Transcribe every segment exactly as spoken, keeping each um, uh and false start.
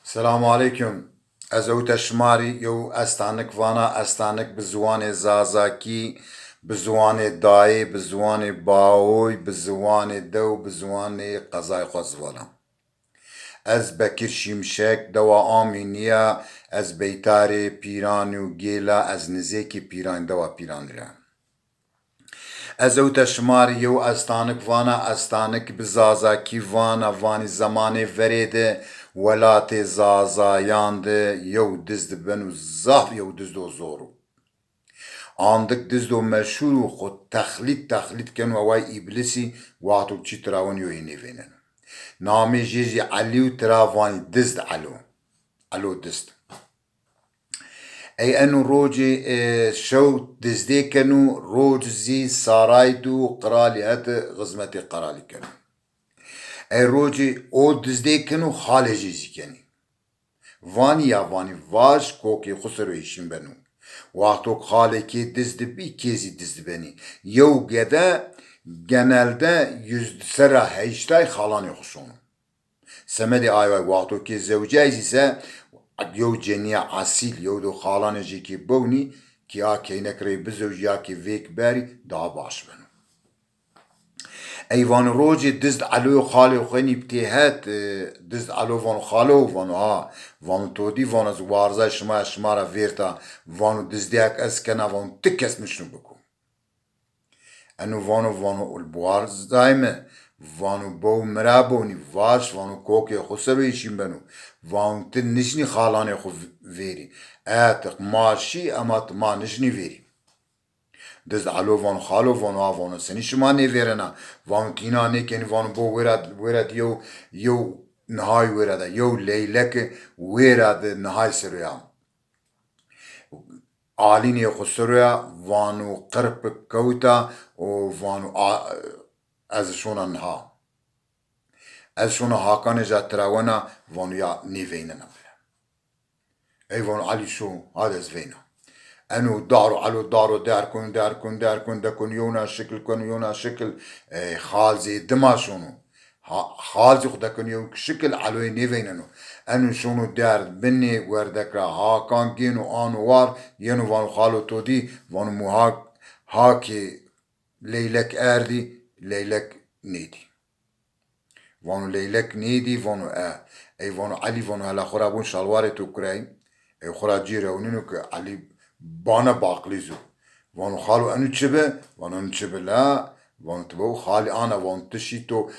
Selamu aleykum. Ez ewte şima rî yew estanik vana, estanik bi ziwanê Zazakî, bi ziwanê dayê, bi ziwanê bawoy, bi ziwanê dew, bi ziwanê qezayê xo ez vana. Ez Bekir Şimşek, dewa Amînî ya, ez beytarê Pîran û Gêl a, ez nizêkê Pîran, dewa Pîran ra. Ez ewte şima rî yew estanik vana, estanik bi Zazakî vana, vanî zemanê verê de welatê Zazayan de yew dizd beno, zaf yew dizdo zor o. Andik dizdo meşhur o, xo texlîd texlîd keno eway îblisî, wexto çî tira wenî yo hê nêvêneno. Namê jê zî Elî û tira vanî dizd Elo. Elo dizd. Ey eno rocê, e, şew dizdê keno, roc zî saray do, qiralî het xizmetê qiralî keno. Ey rocê o dizdê keno, xalê jê zî kenî. Vanî ya vanî vaj kokê xo ser o hêşîn beno. Wexto xalê kê dizd bî, kê zî dizd benî. Yew gede genelde yüzde sera heştay xalanê xo şono. Semedê aye wa wexto ke zewcay zî se yew cenîya esîl, yew do xalanê jê ke bewnî, ke a keynek rey bizewcî ya ke vêk berî, daha baş beno. Ey vano rocê dizd Eloyo xalê xo enî bi têhet, e, dizd Elo vano xalo, vano ha, vano to dî, vano ez warzay şima ya, şima ra vêrta, vano dizdêyak ez kena, vano ti kes nişno biko. Eno vano, vano warzay mi, vano bew mi ra bewnî, vaş, vano kokê xo ser o hêşîn beno, vano ti nişnî xalanê xo v-, vêrî. E, ti ma şî ema ti ma nişnî vêrî. Dizd Elo vano xalo, vano a, vano senî şima nêvêrena, vano ti îna nêkenî, vano bo wêra, wêra di yew, yew nihay wêra de, yew leylek wêra di nihay ser o ya. Alînê xo ser o ya, vano qirpik kewta û vano a, ez şona niha. Ez şona hakanê ca tira wena, vano ya nêveynena bire. Ey vano Elî şo, hadi ez veyna. Eno daro Elo daro der kon, der kon, der kon, dekon yewna şikil kon, yewna şikil, ey xal zî dima şono. Ha, xal zî xo dekon yew şikil, Eloyê nêveyneno. Eno şono der binê werdek ra, hakan gêno ano war, yeno vano xalo to dî, vano mu hak, hakê leylek erdî, leylek nêdî. Vano leylek nêdî, vano e. Ey vano Elî, vano hela xo ra bon şalwarê to kurey. Ey xo ra cî rewnîno ke Elî bane baqlîz o. Vano xalo eno çi bi? Vano eno çi bi la? Vano ti bew xalî ana, vano ti şî to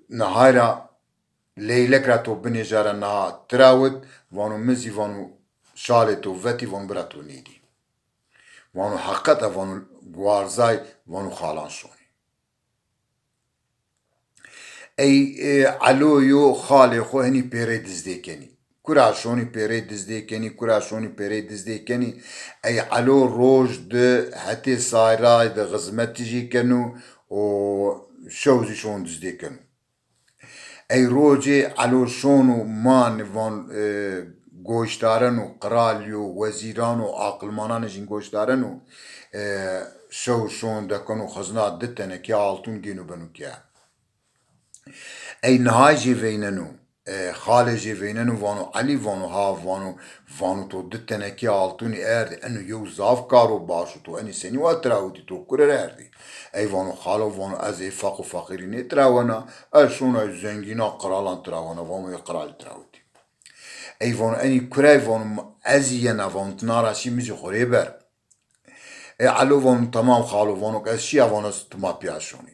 nihay ra leylek ra to binê ca ra niha tira wit, vano mi zî vano şalê to vetî, vano bira to nêdî. Vano heqet a, vano warzay, vano xalan şonî. Ey, e, Eloyo xalê xo henî pêrey dizdê kenî. Kura şonî pêrey dizdê kenî, kura şonî pêrey dizdê kenî. Ey Elo roj di hetê saray de xizmetî jî keno û şew zî şon dizdê keno. Ey rocê Elo şono man van, e, goşdareno, qiralî yo, wezîran o, aqilmananê jîn goşdareno, e, şew şon dekeno xizna di tenekê altun gêno beno ke. Ey nihay jê veyneno, e, xalê jê veyneno vano Elî, vano ha, vano, vano to di tenekê altunî erdî, eno yew zaf karo baş o, to enî senî wa tira witî, to kure ra erdî? Ey vano xalo, vano ez ê feq û feqîrî nêtira wena, ez şona zengîna qiralan tira wena, vano ê qiralî tira witî. Ey vano enî kurey, vano ez zî yena, vano ti na ra şî mi zî xo rê ber. Ey Elo vano tamam xalo, vano ke ez şîya, vano ez ti ma pîya şonî.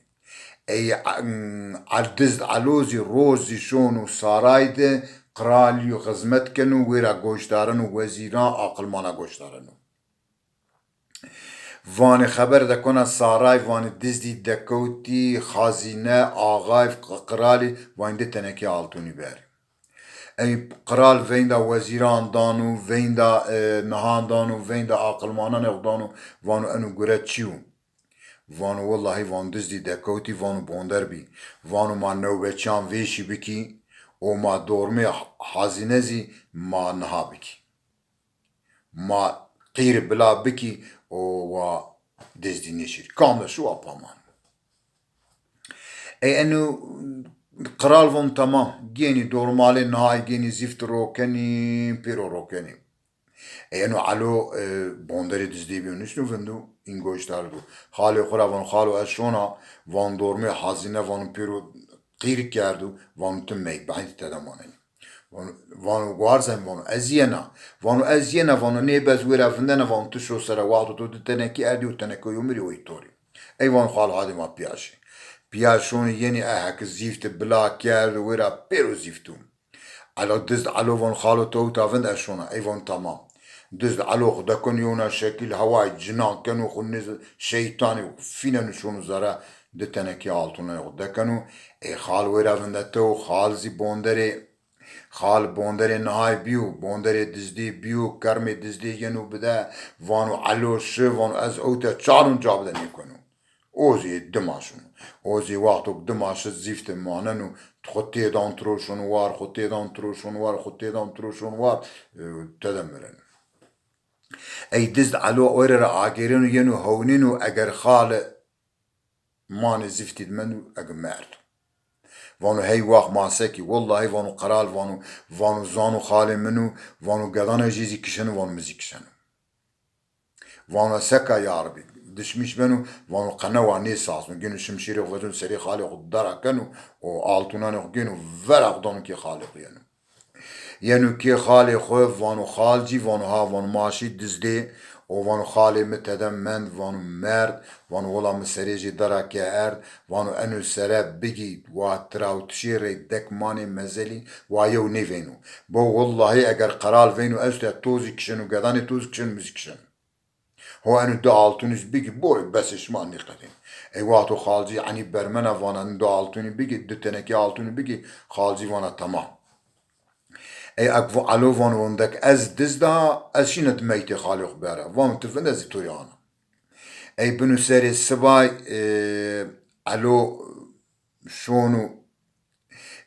Ey, mm, Dizd Elo zî roj zî şono saray de qiralî yo xizmet keno, wêra goşdareno, wezîran, aqilmana goşdareno. Vanê xeber dekona saray, vanê dizdî dekewtî, xazîne, axay, q-, qiralî, vanê di tenekê altunî berî. Ey qral veynda wezîran dano, veynda, e, nihan dano, veynda aqilmananê xo dano, vano eno gure çi yo? Vano wellahî, vano dizdî dekewtî, vano bonder bî. Vano ma newbeçîyan vêşî bikî û ma dormê hazîne zî ma niha bikî. Ma qîr bila bikî û wa dizdî nêşîrî. Kam de şi wa paman. Ey eno Qral von tamam, gênî dormalê, nihay gênî zîft rokenî, pêro rokenî. Eno Elo, e, bonderê dizdî bîyo, nişno vindo, îngoş dardo. Xalê xo ra vano, xalo ez şona, vano dormê hazîne, vano pêro qîr kerdo, vano ti mey, behendî tede manenî. Vano, vano guarzen, vano ez yena. Vano ez yena, vano nê bez wêra vindena, vano ti şo sere, waxto to di tenekî erdî û teneke yo mi rê, o yê to rê. Ey vano xalo hadê ma pîya şî. Pîya şonî yenî, e heke zîfti bila kerdo, wêra pêro zîfto. Elo, dizd Elo vano xalo ti ewta vind ez şona. Ey vano tamam. Dizd Elo xo dekeno yewna şekil, heway cinan keno xo, nê şeytanî fîneno şono zere, di tenekî altûnanê xo dekeno. Ey xal wêra vindeto, xal zî bonderê, xal bonderê nihay bîyo, bonderê dizdî bîyo, kermê dizdî yeno bide, vano Elo şi, vano ez ewte çarun ca bide nêkeno. O zî dima şino. O zî waxto ke dima şi zîfte maneno, xo têdan tiro şono war, xo têdan tiro şono war, xo têdan tiro şono war, e, tede mireno. Ey dizd Elo wêre ra agêreno, yeno hewnêno eger xale manê zîftî di mendo, ege merdo. Vano hey wax ma sekî, wellahî vano qeral vano, vano zano xalê min o, vano gedane jê zî kişeno, vano mi zî kişeno. Vano seka ya Rebî, dişmîş beno, vano qe newa nêsazno, gêno şimşîrê xo veceno, serê xalê xo dara keno û altûnanê xo gêno, vera xo dano kê xalê xo yeno. Yeno kê xalê xo, vano xalcî, vano ha, vano ma şî dizdê û vano xalê mi tede mend, vano merd, vano wela mi serê jê dara ke erd, vano eno sere bigî, wa tirawtişê rey dek manê mezelî, wa yew nêveyno. Bo wellahî eger qeral veyno esto ya to zî kişeno, gedanê to zî kişeno, mi zî kişeno. Ho eno di altûnî zî bigî, borê, besê şima nêqedên. Ey waxto xalcî enî bermena vana eno di altûnî bigî, di tenekê altûnî bigî, xalcî vana tamam. Ey ek vo Elo vano windek ez dizd a, ez şîna di meytê xalê xo bera. Vano ti vinde ez zî to rê ana. Ey bino serê sibay, e, Elo şono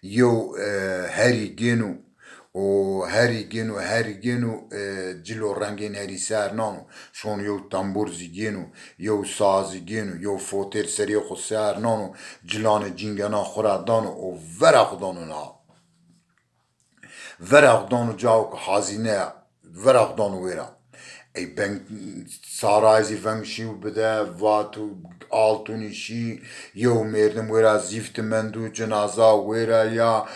yew, e, herî gêno û herî gêno, herî gêno, e, cilo rengên herî ser nano. Şono yew tembur zî gêno, yew saz zî gêno, yew fotêr serê xo ser nano, cilanê cîngena xo ra dano û vera xo dano na. Vera xo dano cawo ke hazîne ya, vera xo dano wêra. Ey veng, saray zî veng şîyo bide, vato altûnî şî, yew merdim wêra zîfti mendo, cinaza wêra ya,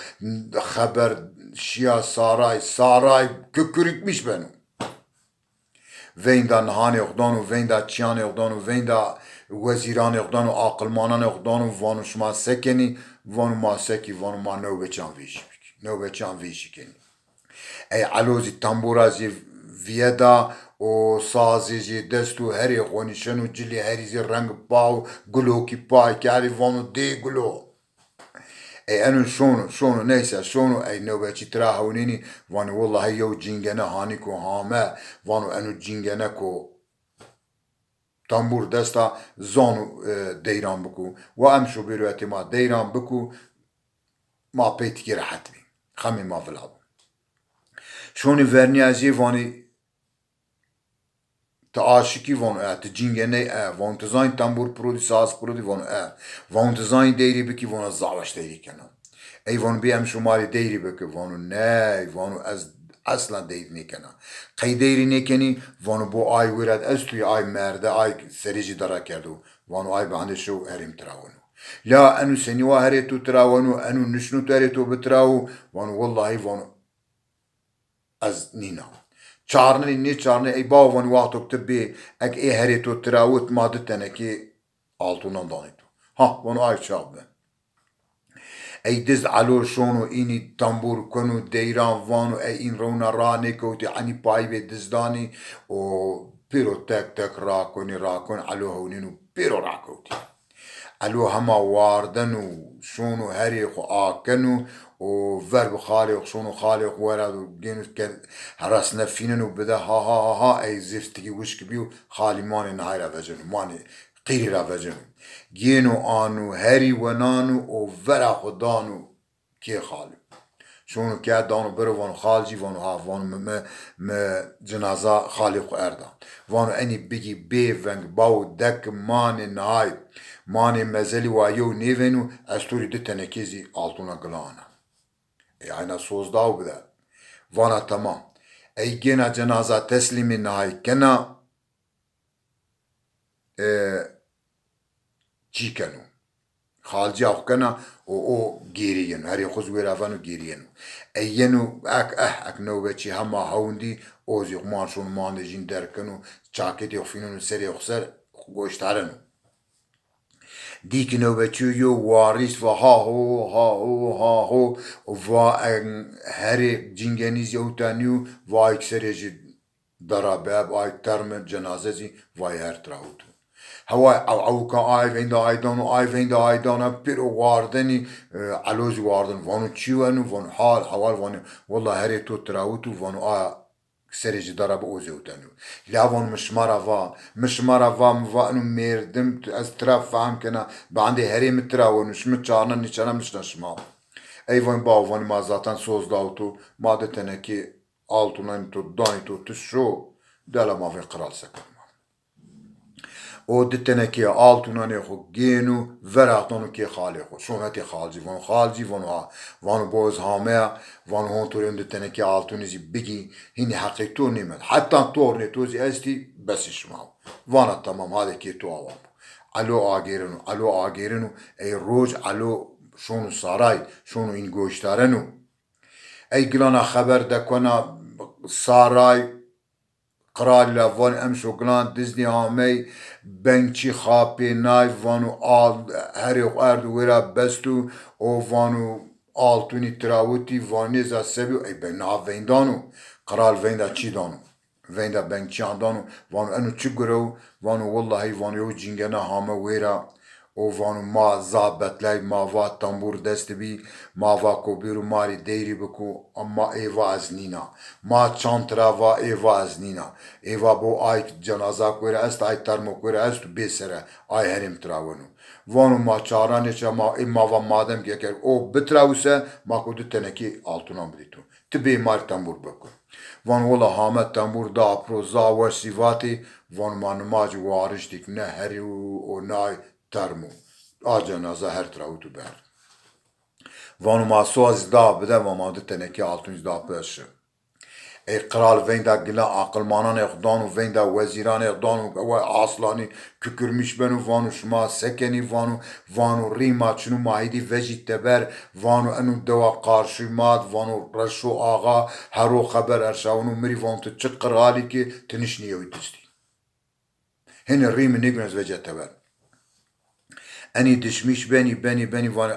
xeber şîya saray, saray kukirikmîş beno. Veynda nihanê xo dano, veynda çîyanê xo dano, veynda wezîranê xo dano, aqilmananê xo dano, vano şima se kenî, vano ma se kî, vano ma newbeçan vêşî bikî, newbeçan vêşî kenî. Ey Elo zî tembura zî vîye da û sazê zî dest û herê xo nîşeno, cilê herî zî reng pa û gulokî pay kerdî, vano dê gulo. Ey eno şono, şono, neyse, şono, ey newbeçî tira hewnênî, vanê wellahî yew cîngene hanîko hame, vano eno cîngene ko tembur dest a, zano, e, deyran biko. Wa emşo bêro hetê ma deyran biko, ma pey tikê rehet bî. Xemê ma vila bo. Şonî vernîya zî vanî ti aşikî, vano e, ti cîngeney e, vano ti zanî tembur piro dî, saz piro dî, vano e, vano ti zanî deyrî bikî, vano ez zaf weş deyrî kena. Ey vano bê emşo ma rê deyrî bike, vano ney, vano ez esla deyrî nêkena. Qey deyrî nêkenî, vano bo ay wêra di esto ya, ay merde, ay serê jê dara kerdo, vano ay behendê şew herêm tira weno. La eno senî wa herê to tira weno, eno nişno to herê to bitirawo, vano wellahî, vano ez nîna. Çarnenî, nêçarnenî, ey bawo vanî waxto ke ti bê, eke ê herê to tirawit ma di tenekê altûnan danê to. Ha, vano ay çax bi. Ey dizd Elo şono înî tembur keno, deyran vano, ey în rewna ra nêkewtî, enî payî bê dizdanî û pêro tek tek rakonî, rakonî, Elo hewnêno pêro rakewtî. Elo hema wardeno, şono herê xo akeno û ver bi xalê xo şono, xalê xo wera do gêno ke resne fîneno bide, ha ha ha ha, ey zîftikî wişk bîyo, xalî manê nihay ra veceno, manê qîrî ra veceno. Gêno ano herî wenano û vera xo dano kê xalî. Şono ke dano biro, vano Xalcî, vano ha, vano mi, mi, mi cinaza xalê xo erda. Vano enî bigî bêveng, bawo dek manê nihay, manê mezelî wa yew nêvêno, ez to rê di tenekê zî altûna gila ana. Ey ayna soz daw bide. Vana temam. Ey gêna cinaza teslîmê nihay kena, e, çî keno. Xalcîya xo kena û o gêrî yeno. Herê xo zî wêra vano gêrî yeno. Ey yeno ek, eh, ek newbeçî hema hewndî, o zî xuman şono mandê jîn derg keno, çaketê xo fîneno serê xo ser, goştareno. Dî ki newbeçîyo yo warîst va ha ho, ha ho, ha ho, va en herê cingenî zî ewta nîyo, va ayk serê jî dara beb, ay termi cenaze zî vay her tirawit o. Heway ew ewka ay veynda ay dano, ay veynda ay dano, pêro wardenî, e, Elo zî warden. Vano çi weno? Vano hal, hewal vanê, wella herê to tirawit o, vano a serê jî dara bi o zî ewta nîyo. La vano mi şima ra va, mi şima ra va, mi va eno mêrdim, ez tira fehm kena, bandê herê mi tira weno, şima çarna nîçana mi şina şima. Ey vanê bawo, vanê ma zaten soz daw to, ma di tenekê altûnanî to, danî to, ti şo, dela ma vên qral se keno ma. O di tenekê altûnanê xo gêno, vera dano kê xalê xo. Şono hetê Xalcî, vano Xalcî, vano ha. Vano bo ez hameya, vano hon to rê di tenekê altûnî zî bigî, hînî heqê to nêmend. Heta tornê to zî estî, besê şima o. Vana temam, hadê kê to awan bo. Elo agêreno, Elo agêreno, ey roj Elo şono saray, şono în goştareno. Ey gilana xeber dekona saray, qral la vanê emşo gilan dizdî amey, bengçî xapênay, vano al, herê xo erdo wêra besto, o vano altûnî tirawitî, vanê nêza sebî yo, ey be na veyndan o, qral veynda çî dano? Veynda bengçîyan dano, vano eno çi gure wo? Vano wellahî, vano yew cingena hame wêra û vano ma zaf betlay, ma va tembûr dest bî, ma va ko bêro ma rê deyrî biko, ma ê va ez nîna. Ma çand ra va, ê va ez nîna. Ê va bo ay cenaza ko wêra est, ay termo ko wêra est û bê sere, ay herêm tiraweno. Vano ma çarna nêça, ma, ê ma va madem ki eger o bitirawise, ma ko di tenekê altûnan bidî to. Ti bê ma rê tembûr biko. Vano wela hame tembûr da piro, za weş zî vatê, vano ma nimacî wariştîk ne herî û o nay term o. A cenaza her tirawit û berd. Vano ma soz zî da bide, va ma di tenekê altûn zî da bide şi. Ey qral veynda gila aqilmananê xo dano, veynda wezîranê xo dano, we aslanî kikirmîş beno, vano şima se kenî, vano, vano rî ma çino ma hêdî vejî teber, vano eno dewa qarşî ma d, vano Reşo Axa hero xeber erşaweno mi rî, vano ti çi qiralî ki ti nişnî yewî distî. Hênî rî mi nêgûn ez veca teber. Enî dişmîş benî, benî, benî, vanê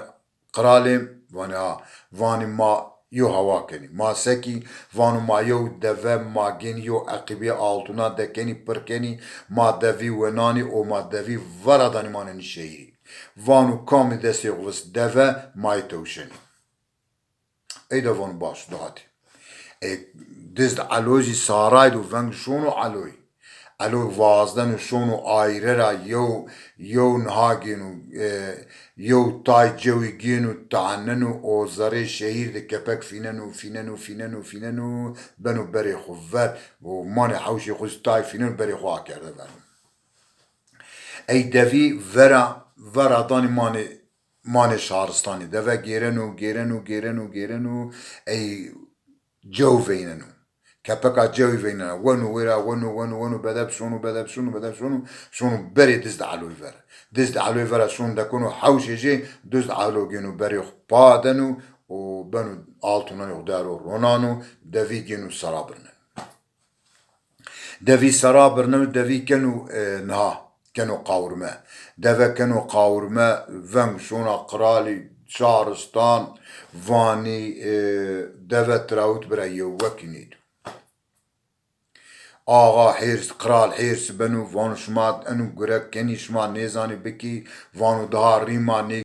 qiralê, vanê ha, vanê ma yew hewa kenî. Ma se kî, vano ma yew deve, ma gênî yew eqîbê altûna dekenî, pir kenî, ma devî wenanî û ma devî vera danî manenî şehîrî. Vano kamî destê xo vist deve, ma yê tewşenî. Ey de vano baş, do hatî. E, dizd Elo zî saray do veng şono Eloy. Elo vazdeno şono ayre ra yew, yew niha gêno, e, yew tay cewî gêno, taneno, o zerê şehîr de kepek fîneno, fîneno, fîneno, fîneno, beno berê xo ver. O manê hewşê xo zî tay fîneno, berê xo akerde ver. Ey devî vera, vera danî manê manê şaristanî. Deve gêreno, gêreno, gêreno, gêreno, ey cew veyneno. Kepeka cewî veynena. Weno wêra, weno, weno, weno, bedeb şono, bedeb şono, bedeb şono, şono berê dizd Eloy ver. Dizd Eloy vera şono dekono hewşê jê, dizd Elo gêno berê xo pa deno û beno altûnanê xo dero ronano, devî gêno sera birneno. Devî sera birneno, devî keno, e, niha, keno qawirme. Deve keno qawirme, veng şona qiralî şaristan, vanî, e, deve tirawit bira yew wekî nêdo. Axa hêrs, qiral hêrs beno, vano şima eno gurek kenî, şima nêzanî bikî, vano daha rî ma nê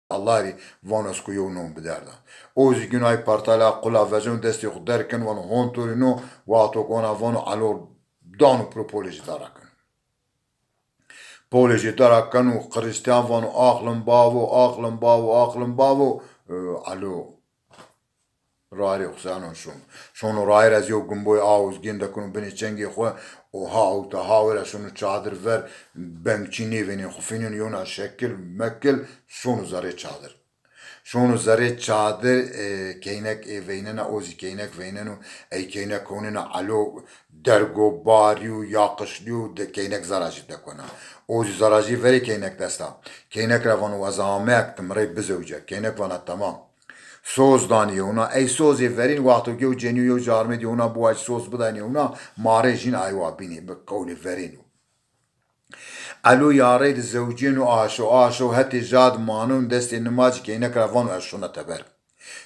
Allah rî, vano ez ku yew non biderda. O zî gino ay pertala qula veceno, destê xwu derg keno, vano hon to rî no, wexto ke ona vano Elo dano piro polê jê dara keno. Polê jê dara keno, Xirîstîyan vano aqlim bavo, aqlim bavo, aqlim bavo. E, Elo rayîrê xwu seno şono. Şono rayîr ez yew gumboyê awiz gên dekeno binê çengê xwu û ha ewta ha wêra şono çadir ver, bengçî nêvênên xwu fînên yewna şekil mekil şono zerê çadir. Şono zerê çadir, e, keynek ê veynena, o zî keynek veyneno, ey keynek honena Elo dergo barî û yaqişlî û de keynek zara jî dekona. O zî zara jî verê keynek desta. Keynek ra vano ez ameyek ti mi rey bizewce. Keynek vana temam. Soz danî yewna. Ey sozê verîn wexto ke yew cenî û yew carmêd yewna biwacî soz bidayn yewna, ma rê jîn ay wa bînî bi qewlê verîn o. Elo ya rey de zewcêno aşo, aşo hetê jad manon destê nimacî keynek ra vano ez şona teber.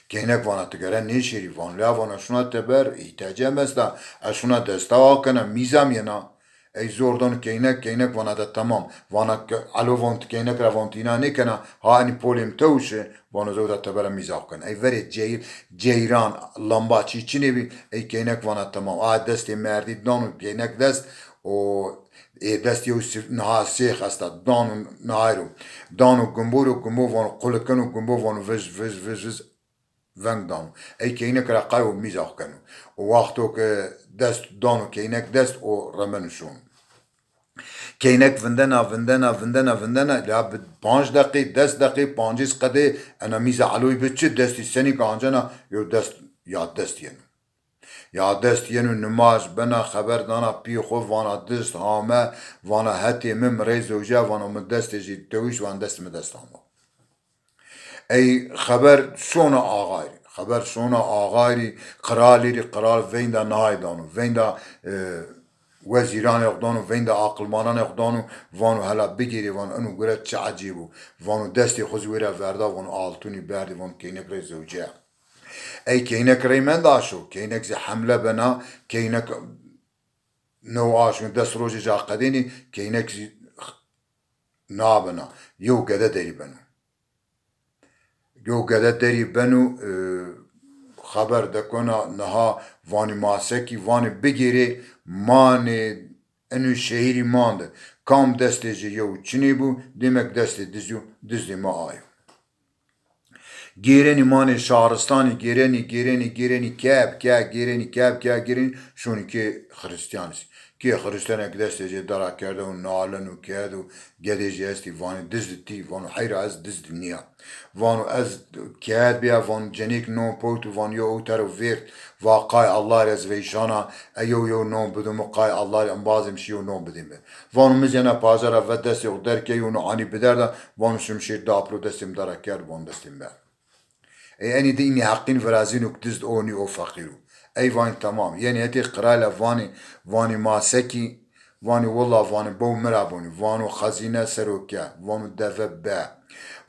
Keynek vana ti gere nêşêrî, vano lê ya vano ez şona teber, îhtiyacê mi esta, ez şona destawa kena, mîza mi yena. Ey zor dano keynek, keynek vana de temam. Vana ke, Elo vano ti keynek ra vano ti îna nêkena, ha enî polê mi tewşe, vano zewda tebera mîza xwu kena. Ey verê ceyr-, ceyran, lamba çî çinê bî, ey keynek vana temam. A destê merdî dano keynek dest, o ê dest yew sif-, niha sêx esta, dano nihayro. Dano gumbo ro, gumbo vano qulikeno, gumbo vano vij, vij, vij, vij. Veng dano. Ey keynek ra qay o mîza xwu keno. O wexto ke dest dano keynek dest, o remeno şono. Keynek vindena, vindena, vindena, vindena, la bi panc deqî, des deqî, pancês qedê ena mîza Eloyî bi çi destî senî ke ancena yew dest ya dest yeno. Ya dest yeno nimaj bena, xeber dana pîyê xwu, vana dist hame, vana hetê mi, mi rey zewce, vano mi destê jî tewîş, van destê mi dest ama. Ey xeber şona axayî rî. Xeber şona axayî rî, qiralî rî, qiral veynda nahayî dano. Veynda, e, wezîranê xwu dano, veynda aqilmananê xwu dano, vano hela bigêrê, vano eno gure çi ecêb o. Vano destê xwu zî wêra verda, vano altunî berdî, vano keynek rey zewce. Ey keynek rey menda aşo, keynek zî hemle bena, keynek new aşo, des rojê ca qedênî, keynek zî nabena. Yew gede derî beno. Yew gede derî beno, e, xeber dekona niha vanî ma sekî, vanî bigêrê, manê eno şehîrî mande. Kam destê ci yew çinê bû, demek destê diz yo, dizdê ma ayo. Gêrenî manê şaristanî, gêrenî, gêrenî, gêrenî, ke bi ke, gêrenî, ke bi ke, gêrenî, şonî kê Xirîstîyanî. Kê Xirîstîyanek destê jê dara kerdo û naleno kerdo, gedê jê estî, vanê dizdi tî, vano heyra ez dizdi nîya. Vano ez keyed bîya, vano cenêk non powt û vano yew ewter û vêrt, va qay Allah rê ez veyşana, e yew yew non bido mi, qay Allah rê embazê mi şî yew non bidê mi. Vano mi zî ena paja ra ve destê xo derg kerd, yew no anî biderda, vano şimşêr da piro destê mi dara kerd, vano destê mi ber. Ey enî de înî heqîn virazîno ke dizd o nî, o feqîr o. Ey vanî temam. Yenî hetê qirale vanî, vanî ma sekî, vanî willa vanî bew mi ra bonî. Vano xezîne ser o ke, vano deve be.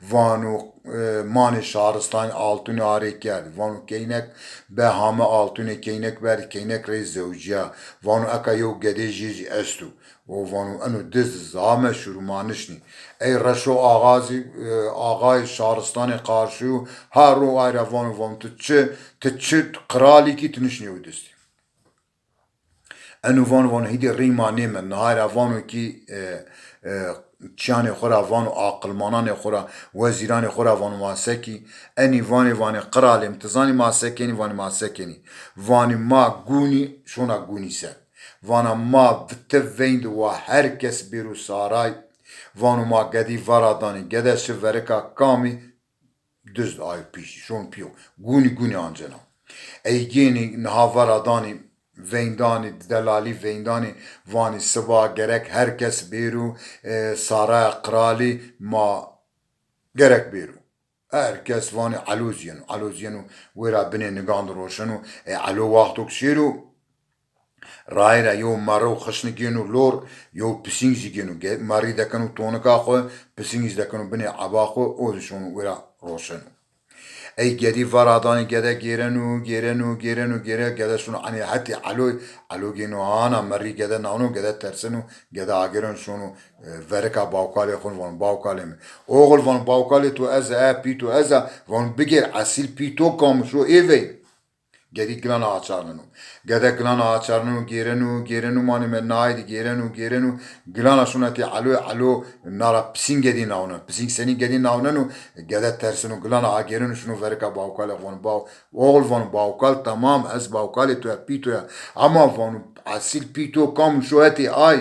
Vano, e, manê şaristanî altunî arê kerd. Vano keynek be hame altunê keynek berd, keynek rey zewcîya. Vano eka yew gedê jê zî esto. O vano eno dizd zaf meşhur û ma nişnî. Ey Reşo Axa zî, e, axayê şaristanê qarşî yo, ha ro ay ra vano, vano ti çi, ti çi qiralî kî ti nişnî yew dizdî. Eno vano, vano hîdê rî ma nêmend. Nihay ra vano kî, e, e, çîyanê xo ra vano, aqilmananê xo ra, wezîranê xo ra vano ma sekî. Enî vanê, vanê qiralê mi ti zanî ma sekenî, vanî ma sekenî. Vanî ma gûnî, şona gûnî ser. Vana ma ti veyndî wa her kes bêro saray. Vano ma gedî vera danî, gede şi verika kamî dizd ayo pîşî, şon pîyo. Gûnî gûnî ancena. Ey gênî niha vera danî, veyndanî, delalî veyndanî, vanî siba gerek her kes bêro, e, saraya qiralî ma gerek bêro. Her kes vanê Elo zî yeno. Elo zî yeno wêra binê nigan de roşeno. E, Elo wexto ke şêro, rayîra yew merre û xişni gêno lor, yew pisîng zî gêno. Ge-, merrî dekeno tonika xwu, pisîngî zî dekeno binê eba xwu, o zî şono wêra roşeno. Ey gedî vera danî, gede gêreno, gêreno, gêreno, gêre, gede şono enê hetê Eloy, Elo gêno ana, merrî gede nawno, gede terseno, gede agêreno şono, e, verika bawkalê xo, vano bawkalê mi. Oxil, vano bawkalê to ez a, e, pî to ez a, vano bigêr, esîl pî to kam şo ê vey. Gedî gilana açarneno. Gede gilana açarneno, gêreno, gêreno, manê me naye de gêreno, gêreno. Gilana şono hetê Elo, Elo nara pisîng gedî nawnen. Pisîng senî gedî nawneno, gede terseno, gilana agêreno şono verika bawkalê xo, vano baw-, oxil, vano bawkal tamam, ez bawkalê to ya, pî to ya. Ama vano esîl pî to kam şo hetê ay.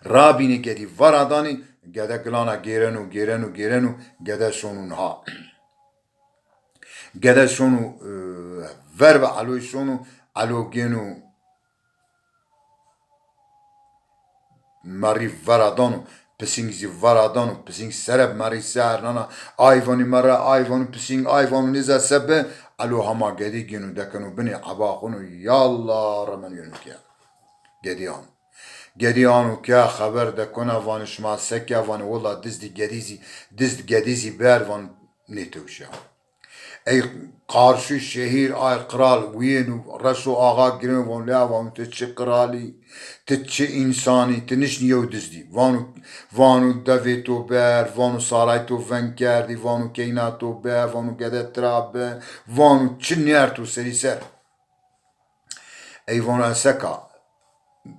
Rabînê gedî vera danî, gede gilana gêreno, gêreno, gêreno, gede şono niha. Gede şono, e, verbi Eloy şono, Elo gêno merrî vera dano, pisîng zî vera dano, pisîng sere bi merrî ser nana, ay vanî merre, ay vanî pisîng, ay vanî nêza se bi, Elo hema gedî gêno dekeno binê eba xo no, yalla remen yeno ke. Gedî ano. Gedî ano ke xeber dekona, vanê şima se ke, vanê willa dizdî gedî zî, dizd gedî zî ber, van nêtewşa. Ey qarşî şehîr, ay qral wîyêno, Reşo Axa girêno, vano lea, vano ti çi qral î, ti çi însan î, ti nişnî yew dizdî. Vano, vano devê to ber, vano saray to veng kerdî, vano keyna to be, vano gede tira be, vano çi nêerto serî ser. Ey vano ez seka.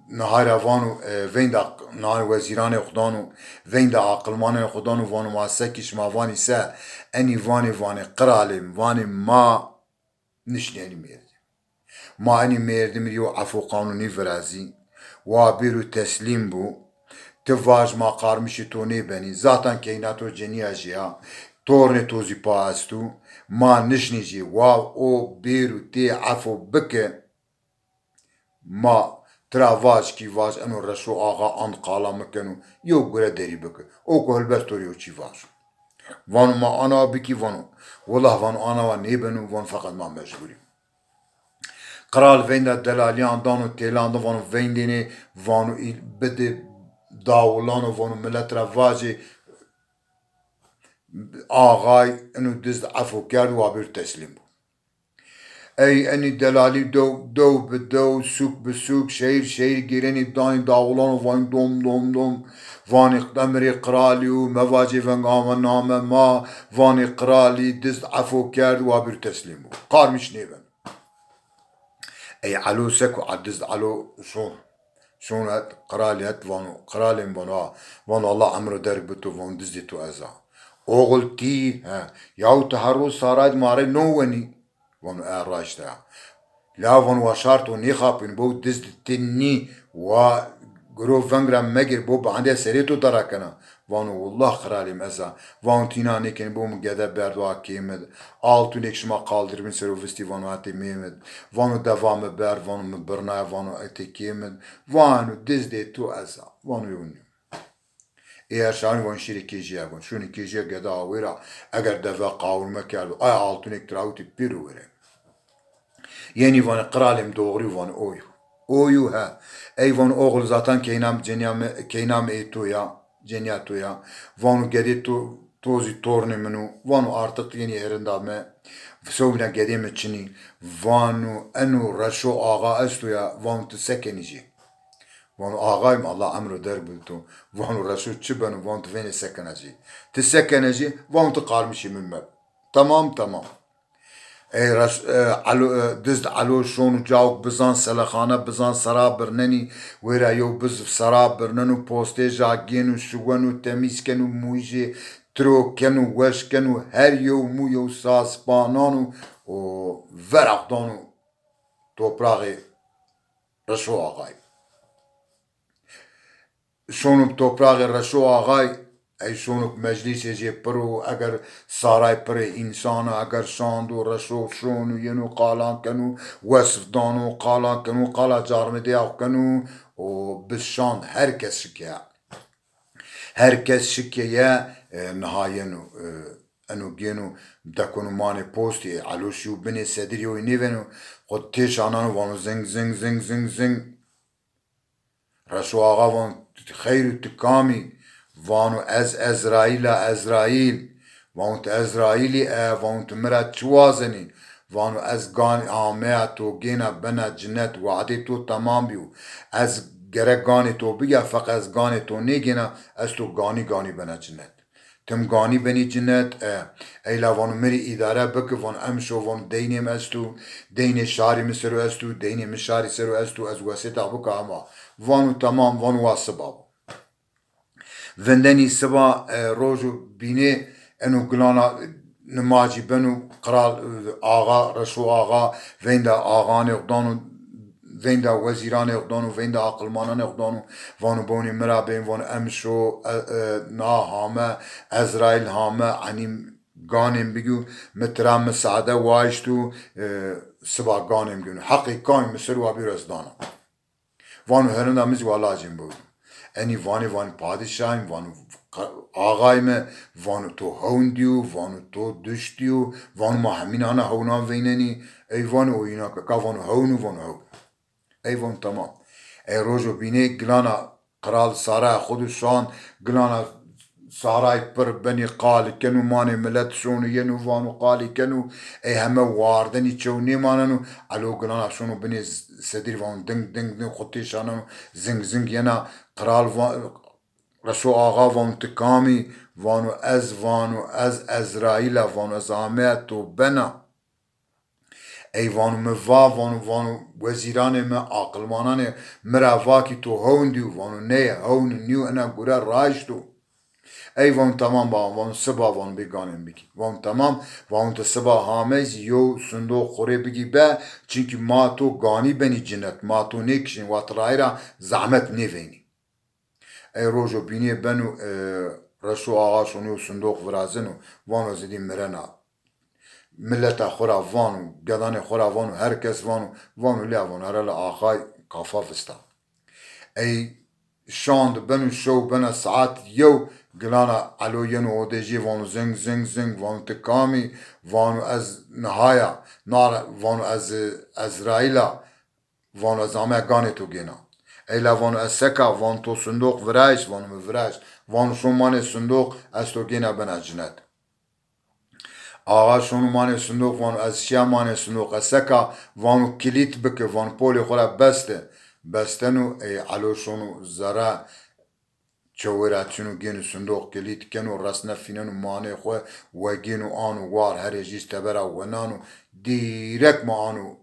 Nihay ra vano, e, veynda nihay wezîranê xo dano, veynda aqilmanê xo dano, vano ma sekî, şima vanî se, enî vanê, vanê qiralê mi, vanê ma nişnî enî mêrdî. Ma enî mêrdî mi yew efo qanûnî virazî, wa bêro teslîm bo. Ti vaj ma qarmişê to nêbenî. Zaten keyna to cenîya jê ya. Tornê to zî pa esto. Ma nişnî jê. Wa o bêro tê efo bike. Ma tira vaj kî vaj eno Reşo Axa and qala mi keno. Yew gure derî bike. O ku helbest to rê yew çî vajo. Vano ma ana bikî, vano. Wullah, vano, ana wa nêbeno, vano, feqet ma mecbûr î. Qral veynda delalîyan dano, têlan da, vano, veyndênê, vano, î-, bidê dawulan û, vano, milet ra vacê, axay ino dizd efo kerd û wa bêro teslîm bo. Ey enî delalî dew, dew bi dew, sûk bi sûk, şehîr şehîr gêrenî danî dawulan û vanî dom, dom, dom. Vanî emirê qiralî û mevacê veng ame name ma, vanî qiralî dizd efo kerd û wa bêro teslîm bo. Qarmiş nêbeno. Ey Elo seko, a dizd Elo şon. Şon het, qiralî het, vano, qiralê mi, vano, ha. Vano, Allah emro derg bi to, vano, dizdê to ez a. Oxil tî, he. Yaw ti her roz saray di ma rê no wenî? Vano, e, raşt a. La vano, wa şar to nêxapîno, bo dizd ti nî, wa giro veng ra megir, bo bi endê serê to dara kena. Vano, wullah qiralê mi ez a. Vano, tîna nêkenî, bo mi gede berdo a kê mi di. Altûnêk şima qaldirbîn ser o vistî, vano, hetê mê mi di. Vano, deva mi ber, vano, mi birnaya, vano, hetê kê mi di. Vano, dizdê to ez a. Vano, yew nî. Ê her şanî vano, şîrê kêjîya, vano. Şûnî kêjîya gede awêra, eger deve qawirme kerdo, aya altûnêk tirawitî pêro were. Yenî vanê, qiralê mi doğrî vanê, o yo. O yo he. Ey vanê, oxil zaten keyna mi, cenîya mi, keyna mi ê to ya, cenîya to ya. Vano, gedê to, to zî tornê min o. Vano, artık yenî herinda mi. Sewbîna gedê mi çinî. Vano, eno Reşo Axa esto ya. Vano, ti se kenî jê? Vano, axay mi, Allah emro derg bi to. Vano, Reşo çi beno? Vano, ti vênê se kena jê. Ti se kena jê? Vano, ti qarmişê min meb. Tamam, tamam. Ey Reş-, e, Elo, e, dizd Elo şono cawk bizan, selexane bizan, sera birnenî, wêra yew biz sera birneno, postê ja gêno, şiweno, temîz keno, mûyî jê tiro keno, weş keno, her yew mû yew saz pa nano û verax dano topraxê Reşo Axay. Şono bi topraxê Reşo Axay, ey şono bi meclîsê jê pir o, eger saray pirê însan a, eger şando Reşo şono yeno qalan keno, wesf dano qalan keno, qala carmidê aw keno û bi şand her kes şikeya. Her kes şikeye, e, niha yeno, e, eno gêno, dekono manê postî, e, Elo şîyo binê sedirî, oy nêveno, xo têşa nano vano zing, zing, zing, zing, zing. Reşo Axa vano, xeyr û ti kam î? Vano, ez Ezraîl a, Ezraîl. Vano ti Ezraîlî e, vano ti mi ra çi wazenî? Vano ez ganî ameya to gêna bena cinet, wadê to temam bîyo. Ez gerek ganê to bigîya, feqet ez ganê to nêgêna, ez to ganî ganî bena cinet. Tim ganî benî cinet, e, ey la vano mi rê îdare biki, vano em şo, vano deynê mi esto, deynê şarî mi sero esto, deynê mi şarî sero esto, ez wesêta bika hema. Vano temam, vano wa siba bo. Vindenî siba, e, rojo bînê eno gilana nimacî beno, qral, e, axa, Reşo axa, veynda axanê xo dano, veynda wezîranê xo dano, veynda aqilmananê xo dano, vano bonê mi ra bên, vano em şo, e, e, na hame, Ezraîl hame, enî ganên bigî, mi tira misaade waşto, e, siba ganên bigîno. Heqê kay mi ser wa bîro ez dana. Vano herinda mi zî wa lajên biwî. Enî vanê, vanê padîşahî mi, vano qa-, axayê mi, vano to hewn dîyo, vano to duşt dîyo, vano ma hemîn ana hewnan veynenî. Ey vano o îna ke ka vano hewn o, vano hewn. Ey vano temam. Ey rojo bînê gilana qral saraya xo de şan, gilana saray pir benî, qalî keno, manê milet şono yeno vano qalî keno, ey heme wardenî çew nêmaneno. Elo gilana şono binê sedirî vano ding ding ding xo têşaneno, zing zing yena. Qral va-, Reşo axa vano ti kam î? Vano ez, vano ez Ezraîl a, vano ez ameya to bena. Ey vano mi va, vano, vano wezîranê mi, aqilmananê mi ra va kî to hewn dîyo, vano ney, hewn nîyo, ena gure raşt o. Ey vano temam baba, vano siba, vano bê ganên bikî. Vano temam, vano ti siba hamey zî yew sindoq xo rê bigî be, çimkî ma to ganî benî cinet, ma to nêkişên, wa ti rayî ra zehmet nêveynî. Ey rojo bînê beno, e, Reşo axa şono yew sindoq virazeno, vano ez êdî mirena. Mileta xo ra vano, gedanê xo ra vano, her kes vano, vano lê vano herela axay kafa vista. Ey şan de beno, şew bena saet yew, gilana Elo yeno odê jê, vano zing zing zing, vano ti kam î? Vano ez nihaya, nara, vano ez Ezraîl a. Vano ez ameya ganê to gêna. Ey la vano ez seka? Vano to sindoq viraşt, vano mi viraşt. Vano şo manê sindoq, ez to gêna bena cinet. Axa şono manê sindoq, vano ez şiya manê sindoq, ez seka? Vano kilît bike, vano polê xo ra beste. Besteno, ey Elo şono zere, çewê ra çino gêno sindoq, kilît keno, resne fîneno manê xo, wegêno ano war, herê jî tebera wenano, dîrek ma ano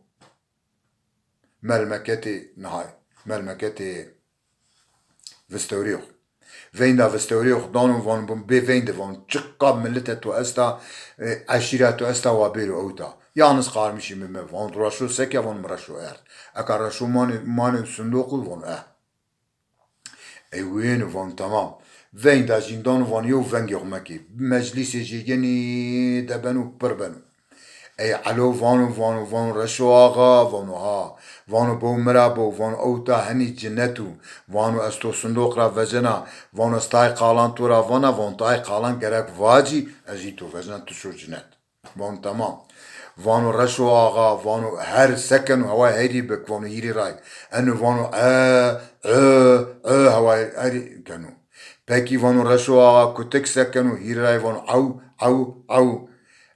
melmeketê nihay, melmeketê vistewrê xo. Veynda vistewrê xo dano, vano bê veynde, vano çiqa milite to esta, e, eşîra to esta, wa bêro ewta. Yalniz qarmişî mi me, vano Reşo seke, vano mi Reşo erd. Eka Reşo manê, manê sindoq o, vano e. Ey wêno, vano temam. Veynda zîndano, vano yew vengê xo mekê. Meclîsê jêgenî de beno, pir beno. Ey Elo vano, vano, vano Reşo axa? Vano ha. Vano bo mi ra bo, vano ewta henî cinet o. Vano ez to sindoq ra vecena, vano ez tay qalan to ra vana, vano tay qalan gerek vacî, ez jî to vecena, ti şo cinet. Vano temam. Vano Reşo axa, vano her sekeno heway herî bik, vano hîrê ray. Eno vano e, e, e, heway herî keno. Pekî vano Reşo axa kutik sekeno, hîrê ray vano ew, ew, ew.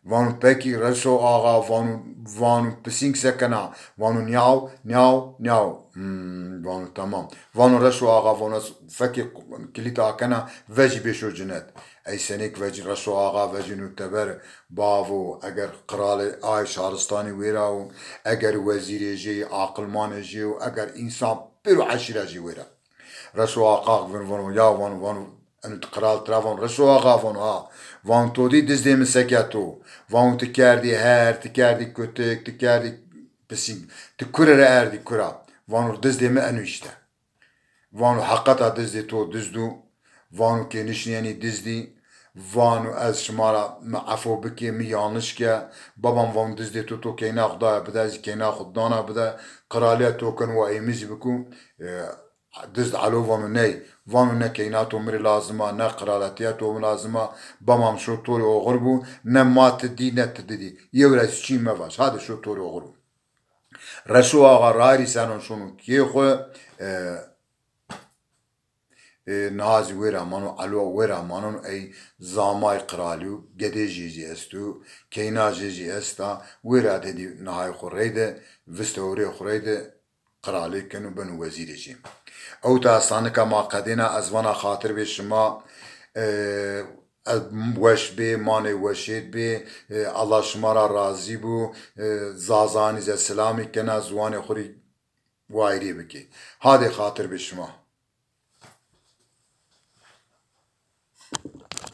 Vano pekî Reşo axa, vano, vano pisîng sekena, vano nyaw, nyaw, nyaw. Hmm, vano temam. Vano Reşo axa, vano ez fekê kilît akena, vecî bê şo cinet. Ey senêk vecî, Reşo axa vecîno teber, bavo, eger qiralê ay şaristanî wêra o, eger wezîrê jê, aqilmanê jê o, eger însan pêro eşîra jê wêra. Reşo axa vin vano, ya vano, vano, eno qiral tira vano, Reşo axa vano, ha. Vano to dî dizdê mi seke to. Vano ti kerdî her, ti kerdî kutik, ti kerdî pisîng, ti kure re erdî kura. Vano dizdê mi eno îşte. Vano heqeta dizdê to dizd o. Vano kê nişnîyenî dizdî. Vano ez şima ra mi efo bikê, mi yanlış ke. Babam vano dizdê to, to keyna xo daye bide, ez zî keyna xo dana bide. Qiralîya to keno wa ê mi zî biko. E, dizd Elo vano ney. Vano ne keyna to mi rê lazim a, ne qiraletîya to mi lazim a. Babam şo to rê oxir bo, ne ma ti dî, ne ti di dî. Yew ra çî mevaj. Hadi şo to rê oxir bo. Reşo axa rayîrî seno şono kê xo, e, E, niha zî wêra mano, Elo wêra mano, ey zamay qiralî yo, gedê jê zî esto, keyna jê zî esta, wêra de dî nihayê xo reyde, viste horê xo reyde, qiralê keno, beno wezîrê jê. Ewta esta nika ma qedêna, ez vana xatir bê şima, e, ez weş bê, manê weşêd bê, e, Allah şima ra razî bo, e, Zazanî ze silamî kena, ziwanê xo rê wayîrê bikê. Hadê xatir bê şima.